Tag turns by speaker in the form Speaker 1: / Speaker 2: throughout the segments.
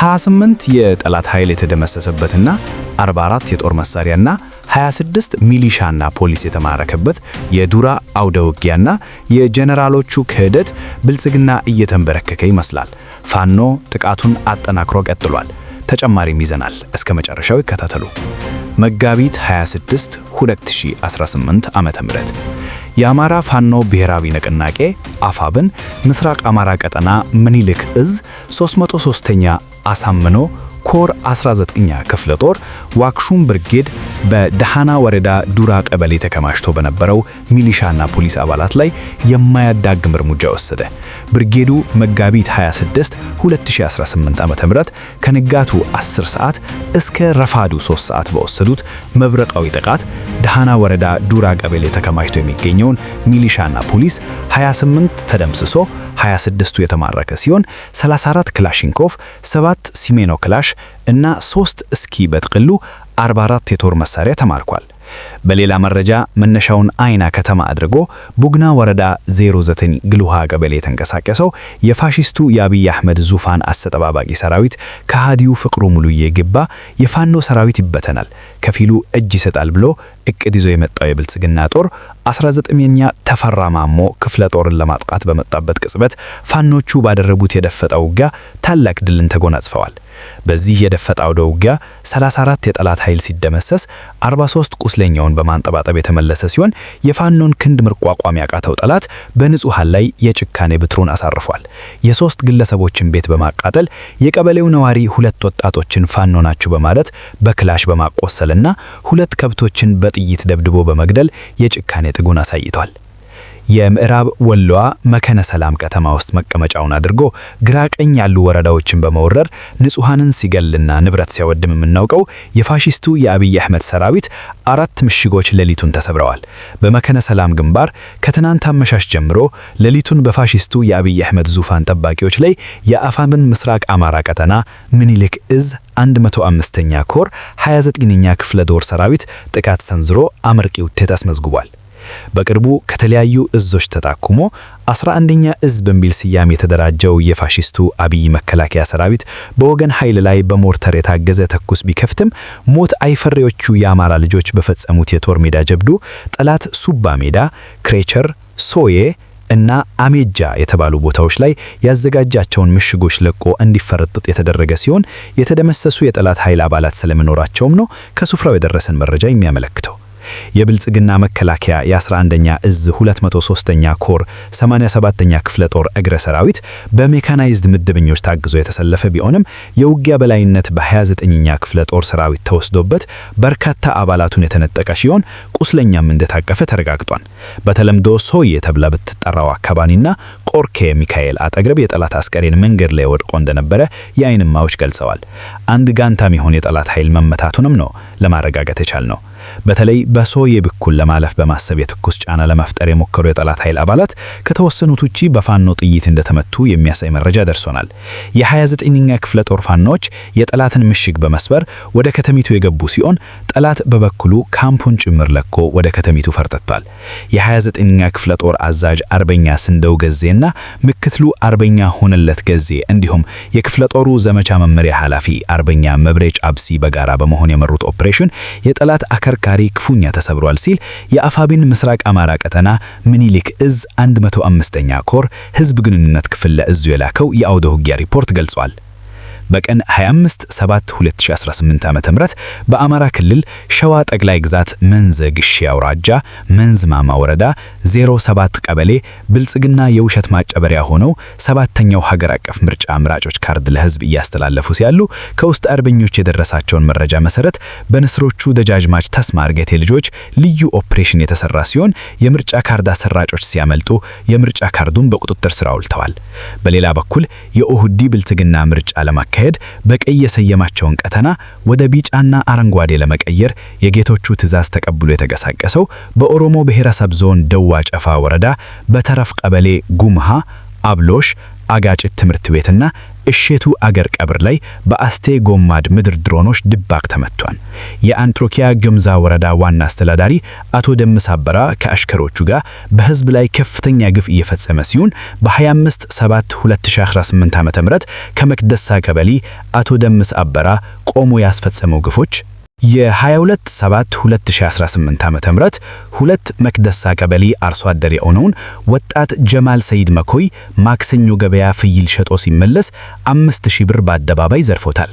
Speaker 1: 28 የጠላት ኃይል የተደመሰሰበትና 44 የጦር መሳሪያና 26 ሚሊሻና ፖሊስ የተማረከበት የዱራ አውደ ውጊያና የጀነራሎቹ ክህደት ብልጽግና እየተንበረከከ ይመስላል። ፋኖ ጥቃቱን አጠናክሮ ቀጥሏል። ተጨማሪም ይዘናል። እስከ መጨረሻው ይከታተሉ። መጋቢት 26 2018 ዓ.ም የአማራ ፋኖ ብሔራዊ ንቅናቄ አፋብን ምስራቅ አማራ ቀጠና ምኒልክ እዝ 303ኛ አሳምኖ ኮር 19ኛ ክፍለ ጦር ዋክሹም ብርጌድ በደሃና ወረዳ ዱራ ቀበሌ ተከማችቶ በነበረው ሚሊሻና ፖሊስ አባላት ላይ የማያዳግም እርምጃ ወሰደ። ብርጌዱ መጋቢት 26 2018 ዓ.ም ከንጋቱ 10 ሰዓት እስከ ረፋዱ 3 ሰዓት በወሰዱት መብረቃዊ ጥቃት ደሃና ወረዳ ዱራ ቀበሌ ተከማችቶ የሚገኘውን ሚሊሻና ፖሊስ 28 ተደምስሶ 26ቱ የተማረከ ሲሆን 34 ክላሽንኮቭ፣ 7 ሲሜኖ ክላሽ እና 3 እስኪ በጥቅሉ 44 የጦር መሳሪያ ተማርኳል። በሌላ መረጃ መነሻውን አይና ከተማ አድርጎ ቡግና ወረዳ 09 ግልውሃ ቀበሌ የተንቀሳቀሰው የፋሺስቱ የአብይ አህመድ ዙፋን አስተጠባባቂ ሰራዊት ከሃዲው ፍቅሩ ሙሉዬ ግባ የፋኖ ሰራዊት ይበተናል፣ ከፊሉ እጅ ይሰጣል ብሎ እቅድ ይዞ የመጣው የብልጽግና ጦር 19ኛ ተፈራ ማሞ ክፍለ ጦርን ለማጥቃት በመጣበት ቅጽበት ፋኖቹ ባደረጉት የደፈጣ ውጊያ ታላቅ ድልን ተጎናጽፈዋል። በዚህ የደፈጣ አውደ ውጊያ 34 የጠላት ኃይል ሲደመሰስ 43 ቁስለኛውን በማንጠባጠብ የተመለሰ ሲሆን የፋኖን ክንድ መቋቋም ያቃተው ጠላት በንጹሃን ላይ የጭካኔ ብትሩን አሳርፏል። የሶስት ግለሰቦችን ቤት በማቃጠል የቀበሌው ነዋሪ ሁለት ወጣቶችን ፋኖ ናችሁ በማለት በክላሽ በማቆሰልና ሁለት ከብቶችን በጥይት ደብድቦ በመግደል የጭካኔ ጥጉን አሳይቷል። የምዕራብ ወሎዋ መከነ ሰላም ከተማ ውስጥ መቀመጫውን አድርጎ ግራ ቀኝ ያሉ ወረዳዎችን በመወረር ንጹሃንን ሲገልና ንብረት ሲያወድም የምናውቀው የፋሺስቱ የአብይ አህመድ ሰራዊት አራት ምሽጎች ሌሊቱን ተሰብረዋል። በመከነ ሰላም ግንባር ከትናንት አመሻሽ ጀምሮ ሌሊቱን በፋሺስቱ የአብይ አህመድ ዙፋን ጠባቂዎች ላይ የአፋብን ምስራቅ አማራ ቀጠና ምኒልክ እዝ 105ኛ ኮር 29ኛ ክፍለ ጦር ሰራዊት ጥቃት ሰንዝሮ አመርቂ ውጤት አስመዝግቧል። በቅርቡ ከተለያዩ እዞች ተጣኩሞ 11ኛ እዝ በሚል ስያሜ የተደራጀው የፋሺስቱ አብይ መከላከያ ሰራዊት በወገን ኃይል ላይ በሞርተር የታገዘ ተኩስ ቢከፍትም ሞት አይፈሬዎቹ የአማራ ልጆች በፈጸሙት የጦር ሜዳ ጀብዱ ጠላት ሱባ ሜዳ፣ ክሬቸር፣ ሶዬ እና አሜጃ የተባሉ ቦታዎች ላይ ያዘጋጃቸውን ምሽጎች ለቆ እንዲፈረጥጥ የተደረገ ሲሆን የተደመሰሱ የጠላት ኃይል አባላት ስለመኖራቸውም ነው ከስፍራው የደረሰን መረጃ የሚያመለክተው። የብልጽግና መከላከያ የ11ኛ እዝ 203ኛ ኮር 87ኛ ክፍለ ጦር እግረ ሰራዊት በሜካናይዝድ ምድብኞች ታግዞ የተሰለፈ ቢሆንም የውጊያ በላይነት በ29ኛ ክፍለ ጦር ሰራዊት ተወስዶበት በርካታ አባላቱን የተነጠቀ ሲሆን ቁስለኛም እንደታቀፈ ተረጋግጧል። በተለምዶ ሶዬ ተብላ ብትጠራው አካባቢና ቆርኬ ሚካኤል አጠገብ የጠላት አስከሬን መንገድ ላይ ወድቆ እንደነበረ የዓይን እማኞች ገልጸዋል። አንድ ጋንታ የሚሆን የጠላት ኃይል መመታቱንም ነው ለማረጋገጥ የቻልነው። በተለይ በሶዬ በኩል ለማለፍ በማሰብ የትኩስ ጫና ለመፍጠር የሞከሩ የጠላት ኃይል አባላት ከተወሰኑት ውጪ በፋኖ ጥይት እንደተመቱ የሚያሳይ መረጃ ደርሶናል። የ29ኛ ክፍለ ጦር ፋኖዎች የጠላትን ምሽግ በመስበር ወደ ከተሚቱ የገቡ ሲሆን ጠላት በበኩሉ ካምፑን ጭምር ለቆ ወደ ከተሚቱ ፈርጠቷል። የ29ኛ ክፍለ ጦር አዛዥ አርበኛ ስንደው ገዜና ምክትሉ አርበኛ ሆነለት ገዜ እንዲሁም የክፍለ ጦሩ ዘመቻ መመሪያ ኃላፊ አርበኛ መብሬ ጫብሲ በጋራ በመሆን የመሩት ኦፕሬሽን የጠላት አከርካሪ ክፉኛ ተሰብሯል ሲል የአፋቢን ምስራቅ አማራ ቀጠና ምኒልክ እዝ 105ኛ ኮር ህዝብ ግንኙነት ክፍል ለእዙ የላከው የአውደ ውጊያ ሪፖርት ገልጿል። በቀን 25/7/2018 ዓ.ም በአማራ ክልል ሸዋ ጠቅላይ ግዛት መንዝ ግሼ አውራጃ መንዝ ማማ ወረዳ 07 ቀበሌ ብልጽግና የውሸት ማጨበሪያ ሆነው ሰባተኛው ሀገር አቀፍ ምርጫ መራጮች ካርድ ለህዝብ እያስተላለፉ ሲያሉ ከውስጥ አርበኞች የደረሳቸውን መረጃ መሰረት በንስሮቹ ደጃዝማች ተስማ እርገቴ ልጆች ልዩ ኦፕሬሽን የተሰራ ሲሆን የምርጫ ካርድ አሰራጮች ሲያመልጡ የምርጫ ካርዱን በቁጥጥር ስር አውልተዋል። በሌላ በኩል የኦህዲ ብልጽግና ምርጫ ለማካሄድ በቀይ የሰየማቸውን ቀጠና ወደ ቢጫና አረንጓዴ ለመቀየር የጌቶቹ ትዕዛዝ ተቀብሎ የተንቀሳቀሰው በኦሮሞ ብሔረሰብ ዞን ደዋ ጨፋ ወረዳ በተረፍ ቀበሌ ጉምሃ፣ አብሎሽ፣ አጋጭት ትምህርት ቤትና እሼቱ አገር ቀብር ላይ በአስቴ ጎማድ ምድር ድሮኖች ድባቅ ተመቷል። የአንትሮኪያ ግምዛ ወረዳ ዋና አስተዳዳሪ አቶ ደምስ አበራ ከአሽከሮቹ ጋር በህዝብ ላይ ከፍተኛ ግፍ እየፈጸመ ሲሆን በ25/7/2018 ዓ.ም ከመቅደሳ ቀበሌ አቶ ደምስ አበራ ቆሞ ያስፈጸመው ግፎች የ22/7/2018 ዓ.ም ሁለት መቅደሳ ቀበሌ አርሶ አደር የሆነውን ወጣት ጀማል ሰይድ መኮይ ማክሰኞ ገበያ ፍይል ሸጦ ሲመለስ 5000 ብር በአደባባይ ዘርፎታል።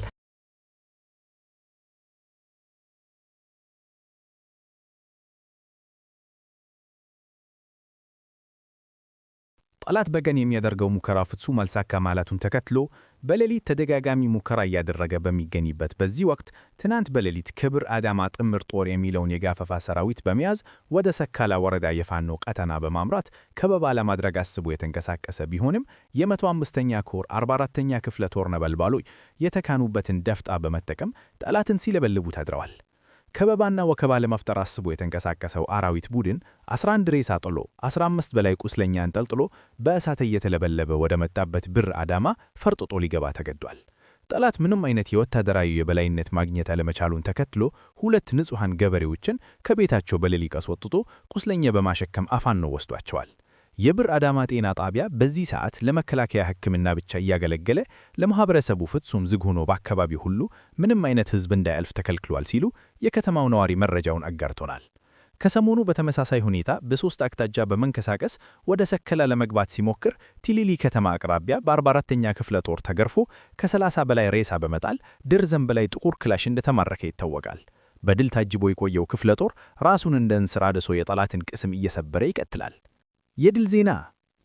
Speaker 2: ጠላት በቀን የሚያደርገው ሙከራ ፍጹም አልሳካ ማለቱን ተከትሎ በሌሊት ተደጋጋሚ ሙከራ እያደረገ በሚገኝበት በዚህ ወቅት ትናንት በሌሊት ክብር አዳማ ጥምር ጦር የሚለውን የጋፈፋ ሰራዊት በመያዝ ወደ ሰካላ ወረዳ የፋኖ ቀጠና በማምራት ከበባ ለማድረግ አስቦ የተንቀሳቀሰ ቢሆንም የ105ኛ ኮር 44ኛ ክፍለ ጦር ነበልባሎች የተካኑበትን ደፍጣ በመጠቀም ጠላትን ሲለበልቡ ታድረዋል። ከበባና ወከባ ለመፍጠር አስቦ የተንቀሳቀሰው አራዊት ቡድን 11 ሬሳ ጥሎ 15 በላይ ቁስለኛ አንጠልጥሎ በእሳት እየተለበለበ ወደ መጣበት ብር አዳማ ፈርጥጦ ሊገባ ተገዷል። ጠላት ምንም አይነት የወታደራዊ የበላይነት ማግኘት አለመቻሉን ተከትሎ ሁለት ንጹሐን ገበሬዎችን ከቤታቸው በሌሊት አስወጥቶ ቁስለኛ በማሸከም አፋኖ ወስዷቸዋል። የብር አዳማ ጤና ጣቢያ በዚህ ሰዓት ለመከላከያ ሕክምና ብቻ እያገለገለ ለማህበረሰቡ ፍጹም ዝግ ሆኖ በአካባቢው ሁሉ ምንም አይነት ሕዝብ እንዳያልፍ ተከልክሏል ሲሉ የከተማው ነዋሪ መረጃውን አጋርቶናል። ከሰሞኑ በተመሳሳይ ሁኔታ በሶስት አቅጣጫ በመንቀሳቀስ ወደ ሰከላ ለመግባት ሲሞክር ቲሊሊ ከተማ አቅራቢያ በ44ኛ ክፍለ ጦር ተገርፎ ከ30 በላይ ሬሳ በመጣል ድርዘን በላይ ጥቁር ክላሽ እንደተማረከ ይታወቃል። በድል ታጅቦ የቆየው ክፍለ ጦር ራሱን እንደ እንስራ አድሶ የጠላትን ቅስም እየሰበረ ይቀጥላል። የድል ዜና!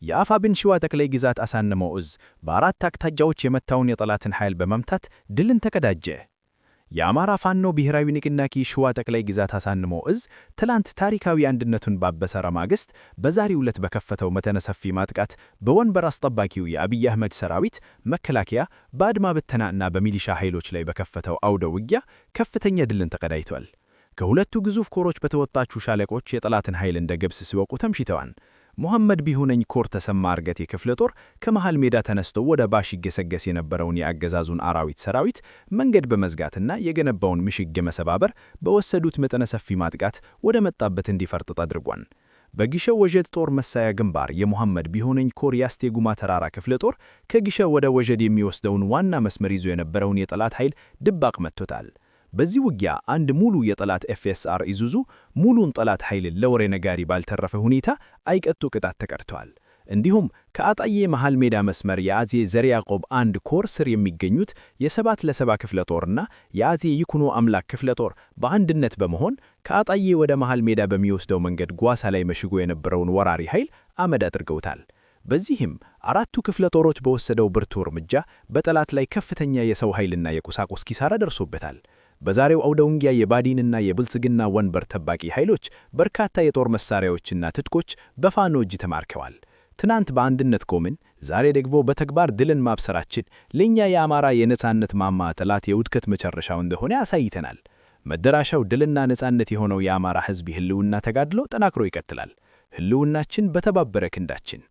Speaker 2: የአፋብን ሸዋ ጠቅላይ ግዛት አሳምነው እዝ በአራት አቅጣጫዎች የመታውን የጠላትን ኃይል በመምታት ድልን ተቀዳጀ። የአማራ ፋኖ ብሔራዊ ንቅናቄ ሸዋ ጠቅላይ ግዛት አሳምነው እዝ ትላንት ታሪካዊ አንድነቱን ባበሰረ ማግስት በዛሬው ዕለት በከፈተው መጠነ ሰፊ ማጥቃት በወንበር አስጠባቂው የአብይ አህመድ ሰራዊት፣ መከላከያ፣ በአድማ ብተናና በሚሊሻ ኃይሎች ላይ በከፈተው አውደ ውጊያ ከፍተኛ ድልን ተቀዳጅቷል። ከሁለቱ ግዙፍ ኮሮች በተወጣቹ ሻለቆች የጠላትን ኃይል እንደ ገብስ ሲወቁ ተምሽተዋል። ሙሐመድ ቢሆነኝ ኮር ተሰማ እርገቴ ክፍለ ጦር ከመሃል ሜዳ ተነስቶ ወደ ባሽ ይገሰገስ የነበረውን የአገዛዙን አራዊት ሰራዊት መንገድ በመዝጋትና የገነባውን ምሽግ በመሰባበር በወሰዱት መጠነ ሰፊ ማጥቃት ወደ መጣበት እንዲፈርጥጥ አድርጓል። በጊሸ ወጀድ ጦር መሳያ ግንባር የሙሐመድ ቢሆነኝ ኮር ያስቴ ጉማ ተራራ ክፍለ ጦር ከጊሸ ወደ ወጀድ የሚወስደውን ዋና መስመር ይዞ የነበረውን የጠላት ኃይል ድባቅ መጥቶታል። በዚህ ውጊያ አንድ ሙሉ የጠላት FSR ኢዙዙ ሙሉን ጠላት ኃይልን ለወሬ ነጋሪ ባልተረፈ ሁኔታ አይቀጡ ቅጣት ተቀጥቷል። እንዲሁም ከአጣዬ መሃል ሜዳ መስመር የአጼ ዘርዓ ያዕቆብ አንድ ኮር ስር የሚገኙት የ7 ለ70 ክፍለ ጦርና የአጼ ይኩኖ አምላክ ክፍለ ጦር በአንድነት በመሆን ከአጣዬ ወደ መሃል ሜዳ በሚወስደው መንገድ ጓሳ ላይ መሽጎ የነበረውን ወራሪ ኃይል አመድ አድርገውታል። በዚህም አራቱ ክፍለ ጦሮች በወሰደው ብርቱ እርምጃ በጠላት ላይ ከፍተኛ የሰው ኃይልና የቁሳቁስ ኪሳራ ደርሶበታል። በዛሬው አውደ ውጊያ የባዲንና የብልጽግና ወንበር ጠባቂ ኃይሎች በርካታ የጦር መሳሪያዎችና ትጥቆች በፋኖ እጅ ተማርከዋል። ትናንት በአንድነት ቆምን፣ ዛሬ ደግሞ በተግባር ድልን ማብሰራችን ለኛ የአማራ የነጻነት ማማ ጠላት የውድቀት መጨረሻው እንደሆነ አሳይተናል። መደራሻው ድልና ነጻነት የሆነው የአማራ ሕዝብ የህልውና ተጋድሎ ጠናክሮ ይቀጥላል። ህልውናችን በተባበረ ክንዳችን።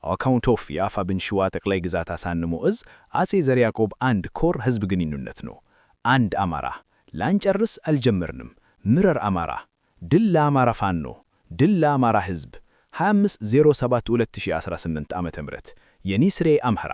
Speaker 2: Account of የአፋብን ሸዋ ጠቅላይ ግዛት አሳምነው እዝ አጼ ዘርዓ ያዕቆብ አንድ ኮር ህዝብ ግንኙነት ነው። አንድ አማራ ላንጨርስ አልጀመርንም። ምረር አማራ። ድል ለአማራ ፋኖ፣ ድል ለአማራ ህዝብ። 25/07/2018 ዓ.ም የኒስሬ አምሃራ።